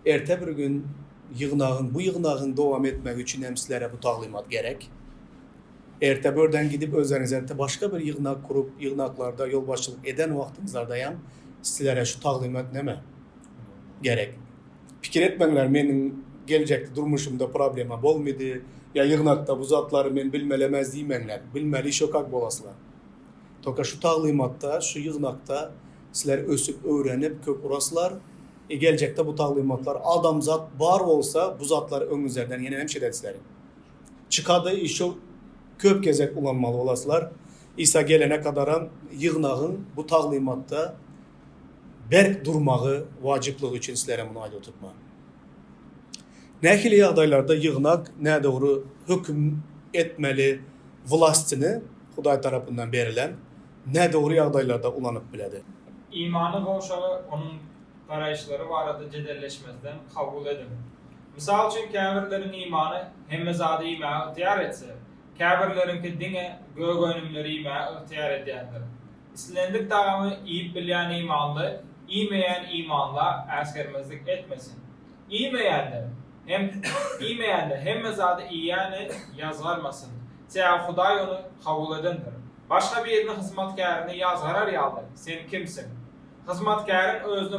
Erte bir gün ýygnagyň, bu ýygnagyň dowam etmegi üçin hem silere bu taglymat gerek. Erte birden gidip özleriňiz başga bir ýygnak kurup, ýygnaklarda ýolbaşçylyk eden wagtyňyzlarda hem silere şu taglymat neme? Gerek. Pikir etmäňler meniň geljekki durmuşymda problema bolmydy ýa ýygnakda bu zatlary men bilmelemez diýmäňler. Bilmeli şokak bolasylar. Toka şu taglymatda, şu ýygnakda sizler ösüp öwrenip köp urasylar. E geljekde bu taglymatlar adamzat bar bolsa bu zatlar öňüňizlerden ýene hem şedetsizler. Çykady i şo köp gezek ulanmaly bolasylar. Isa gelene kadaram ýygnagyň bu taglymatda berk durmagy wajyplygy üçin sizlere muny aýdyp oturtman. Nähili ýagdaýlarda ýygnak nädogry höküm etmeli wlastyny Hudaý tarapyndan berilen nädogry ýagdaýlarda ulanyp biledi? Imany gowşagy onuň garaýyşlary barada jedelleşmezden kabul ediň. Mysal üçin, käbirleriň imany hemme zady iýmäge ygtyýar etse, käbirleriňki diňe gök önümleri iýmäge ygtyýar edýändir. Islendik tagamy iýip bilýän imanly iýmeýän imanla äsgermezlik etmesin. Iýmeýän-de, hem iýmeýän-de hemme zady iýýäni ýazgarmasyn. Sebäbi Hudaý ony kabul edendir. Başga birini hyzmatkärini ýazgarar ýaly, sen kimsiň? Hyzmatkäriň özüne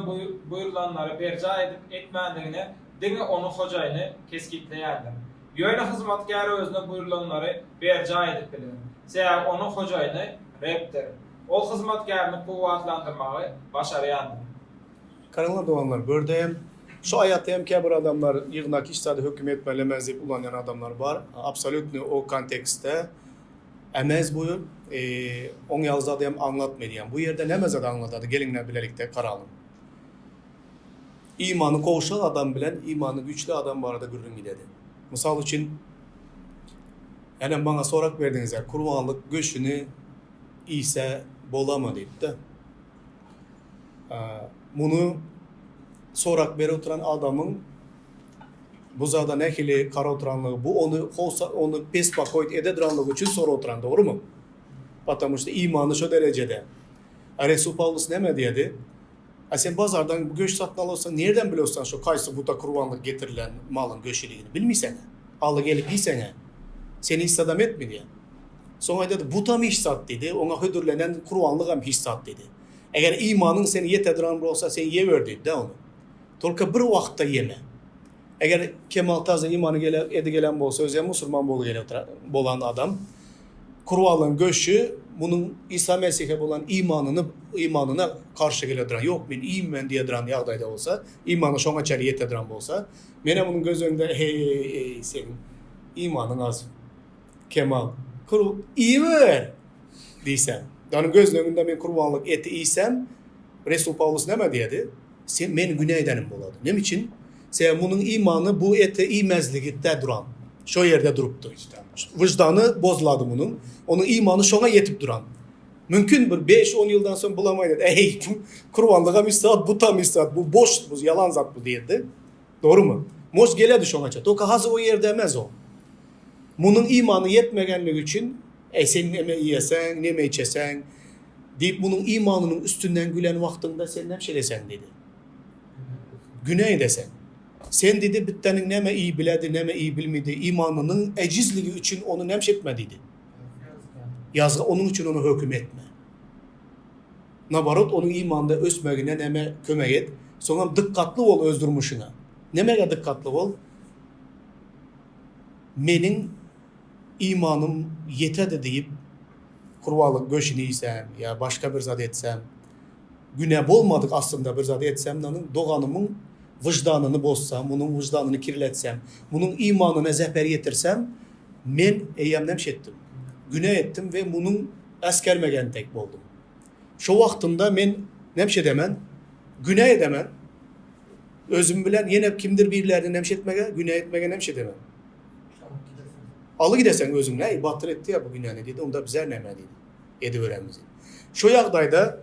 buýrulanlary berjaý edip etmändigini diňe onuň hojaýyny kesgitleýändir. Ýöne hyzmatkär özüne buýrulanlary berjaý edip biler. Sebäbi onuň hojaýyny Rebdir. Ol hyzmatkärini kuwwatlandyrmagy başarýandyr. Garaňlar doganlar, bu ýerde hem şu aýaty hem käbir adamlar ýygnak hiç zady höküm etmelemez diýip ulanýan adamlar bar. Absolýutny o kontekstde emez bu. Oň ýaly zady hem aňlatmaý diýýän. Bu ýerde näme zady aňladady geliňler bilelikde garalyň. Imany gowşak adam bilen imany güýçli adam barada gürrüň gidedi. Mysal üçin, ýene maňa sorak berdiňizler, kurbanlyk göşüni iýse bolamy diýip-de. Muny sorak berip oturan adamyň bu zada nähili garap oturanlygy, bu ony howsa, ony bespokoýt ede duranlygy üçin sorap oturan, dogrumy? Потому что imany şo derejede. A Resul Pawlus näme diýedi? A sen bazardan göş satyn alyrsaň, nirden bilirsen şo kaýsy buta kurbanlyk getirilen malyň göşüligini? Bilmiseň-ä. Aly gelip iýseň-ä. Seni hiç zadam etmi diýýär. Soň aýdady, butam hiç zat diýdi, oňa hödürlenen kurbanlygam hiç zat diýdi. Eger imanyň seni ýete duran bolsa, sen ýeber diýdi-de ony. Tolka bir wagtda ýeme. Eger Kemal taze imany gele, edi gelen bolsa, özem musulman bolup gele bolan adam, kurbanlygyň göşi munuň Isa Mesihe bolan imanyny, imanyna garşy gele duran, ýok men iýmen diýe duran ýagdaýda bolsa, imany şoňa çenli ýete duran bolsa, menem munuň göz öňünde, heý, seniň imanyň az, Kemal, kur, iýiber! diýsem, onuň gözüniň öňünde men kurbanlyk eti iýsem, Resul Pawlus näme diýedi? Sen meni günä edenim bolady. Näme üçin? Sebäbi munuň imany bu eti iýmezligide duran. Şo ýerde durupdy. Wyždany bozlady munuň. Onuň imany şoňa ýetip duran. Mümkin bir beş-on ýyldan soň bulam aýdar, Eý, bu kurbanlygam hiç zat, butam hiç zat, bu boş, bu ýalan zat bu diýerdi. Dogrumy? Mož geledi şoňaça. Toka hazir o ýerde emez o. Munuň imany ýetmegenligi üçin, Eý, sen neme iýeseň, neme içeseň? Diýip, munuň imanynyň üstünden gülen wagtyňda sen näme şeýleseň diýdi. Günä edeseň. Sen diýdi, bitdeniň näme iý biledi, näme iý bilmidi, imanynyň ejizligi üçin ony näme şetme diýdi. Ýazga onuň üçin ony höküm etme. Nabarot onuň imanda ösmegine näme kömek et. Soňam dykgatly bol öz durmuşyňa. Nämege dykgatly bol? Meniň imanym ýetedi diýip. Kurbanlyk göşüni iýsem ýa başga bir zat etsem, günä bolmadyk aslynda bir zat etsem nanyň doganymyň wyždanyny bozsam, munuň wyždanyny kirletsem, munuň imanyna zeper ýetirsem, men eýýäm näme etdim? Günä etdim we munuň äsgermegen tek boldum. Şo wagtynda men näme edemen? Günä edemen. Özüm bilen ýene kimdir birlerini näme etmege, günä etmege näme edemen? Aly gideseň özüň, äý, Batyr etdi-ä bu günäni diýdi, onda bizler näme diýdi, ediberemiz diýdi. Şo ýagdaýda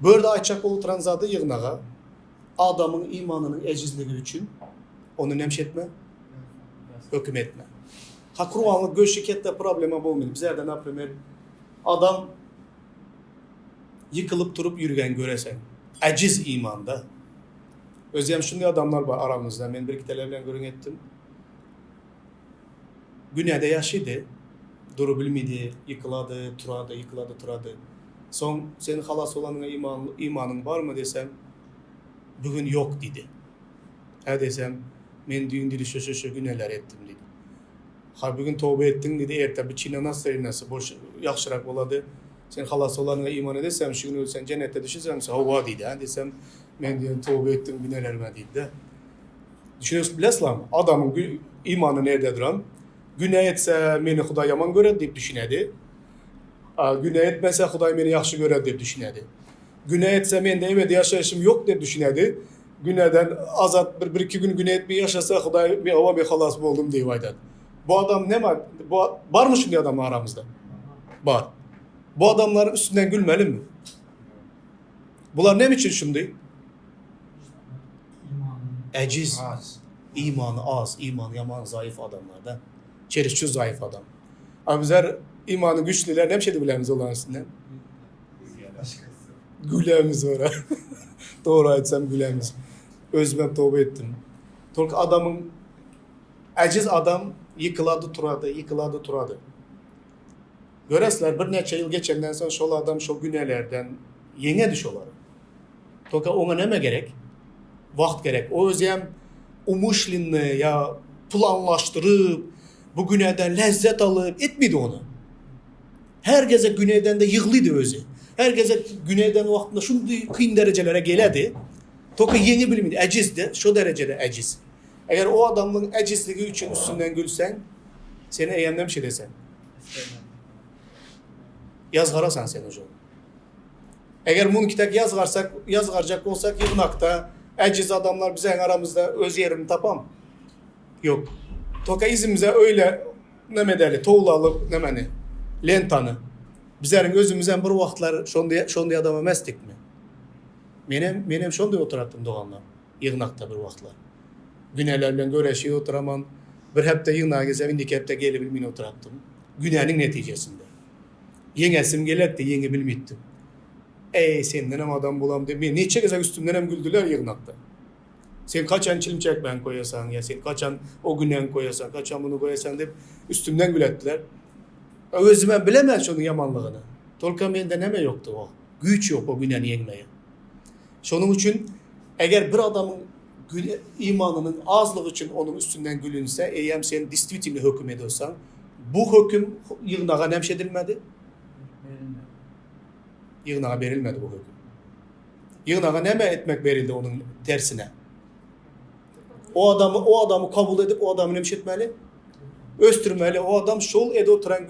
bu ýerde aýtjak bolup oturan zady ýygnaga, adamyň imanynyň ejizligi üçin ony nemş etme, höküm etme. Ha kurbanlyk göşi ketde problema bolmaýdy. Bizlerde naprimer adam ýykylyp turup ýürgen göreseň, ejiz imanda. Özem şunday adamlar bar aramyzda, men bir ikiteler bilen gürrüň etdim. Günäde ýaşydy, durubilmidi, ýykylady, turady, ýykylady, turady. Soň sen halas bolanyňa iman, imanyň barmy desem, bu gün ýok diýdi. Hä desem, men düýn diýdi şo-şo-şo günäleri etdim diýdi. Ha bu gün toba etdiň diýdi, erte bu çina nastreniýasy boş ýagşyrak bolady. Sen halas bolanyňa iman edeseň, şu gün ölseň jennete düşeseň, hawa diýdi. Hä desem, men diýen toba etdim günälerime diýdi-de. Düşünesiz bilesizlermi? Adamyň imany nirde duran? Günä etse meni Hudaý ýaman görer diýip düşünedi. Günä etmese Hudaý meni ýagşy görer diýip düşünedi. Günä etse mende ebedi ýaşaýşym ýok diýip düşünedi. Günäden azat bir bir iki gün günä etmeý ýaşasa Hudaý men owa men halas boldum diýip aýdar. Bu adam näme bu barmy şunday adam aramyzda? Bar. Bu adamlaryň üstünden gülmelimi? Bular näme üçin şunday? Ejiz. Imany az, imany ýaman zaýyf adamlarda. Çereçür zaýyf adam. A bizler imany güýçlüler näme şeýdip bilemiz olaryň üstünden? Gülemiz ora. Dogry aýtsam gülemiz. Özüm toba etdim. Tolk adamyň ejiz adam ýykylady turady, ýykylady turady. Göresler birnäçe ýyl geçenden soň şol adam şol günälerden ýeňedi şolary. Tolka oňa näme gerek? Wagt gerek. O özem umyşlenny ýa planlaşdyryp, bu günäden lezzet alyp etmedi ony. Her gezek güne edende ýyglydy özi. Her gezek güne eden wagtynda şundy kyn derejelere geledi. Tolka ýeňi bilmedi. Ejizdi. Şo derejede ejiz. Eger o adamyň ejizligi üçin üstünden gülseň, seni eýemden bir şey desen. Ýazgarasan sen uje. Eger muny kitak ýazgarsak, ýazgarjak bolsak ýygnakda ejiz adamlar biziň aramyzda öz ýerini tapam. Ýok. Toka izimize öýle neme edeli, towlaly nemeni, lentany. Bizleriň özümizem bir wagtlar şondy şondy adam emesdikmi? Menem menem şondy oturatdym doganlar ýygnakda bir wagtlar. Günäler bilen göreşip oturaman. Bir hepde ýygnaga gelsem indiki hepde gelibilmin oturatdym. Günäniň netijesinde. Ýeňesim gelerdi, ýeňibilmitdim. Eý, sendenem adam bolam diýip, men niçe gezek üstümdenem güldüler ýygnakda. Sen kaçan çilim çekmän goýasaň, ýa sen kaçan o günäňi goýasaň, kaçan muny goýasaň diýip, üstümden gületdiler. Özümem bilemän şonuň ýamanlygyny. Tolka mende näme ýokdy o? Güýç ýok o günäni ýeňmäge. Şonuň üçin eger bir adamyň imanynyň azlygy üçin onuň üstünden gülünse, eýýäm sen distwitelno höküm ediyorsaň. Bu höküm ýygnaga näme edilmedi? Ýygnaga berilmedi bu höküm. Ýygnaga näme etmek berildi onuň tersine? O adamy o adamy kabul edip o adamy näme etmeli? Ösdürmeli. O adam şol edip oturan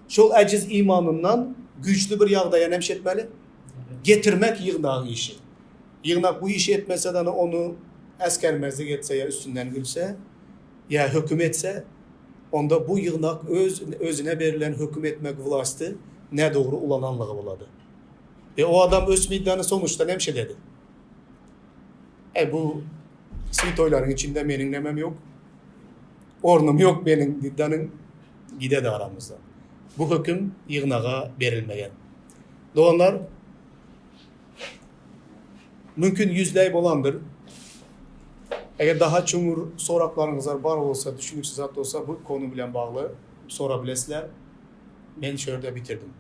şol ejiz imanyndan güýçli bir ýagdaýa näme etmeli? Getirmek ýygnagyň işi. Ýygnak bu işi etmese de ony äsgermezlik etse ýa üstünden gülse, ýa höküm etse, onda bu ýygnak öz özüne berilen höküm etmek wlasty nädogry ulananlygy bolady. We o adam öz middany sonuçda nemşe dedi. Eý bu switoýlaryň içinde meniň nemem ýok. Ornum ýok meniň diddanyň gidedi aramyzda. Bu höküm ýygnaga berilmegen. Doganlar Mümkin ýüzleý bolandyr. Eger daha çuňňur soraklaryňyzlar bar bolsa, düşüniksiz zat bolsa bu konu bilen bagly sorabilesizler. Men şu ýerde bitirdim.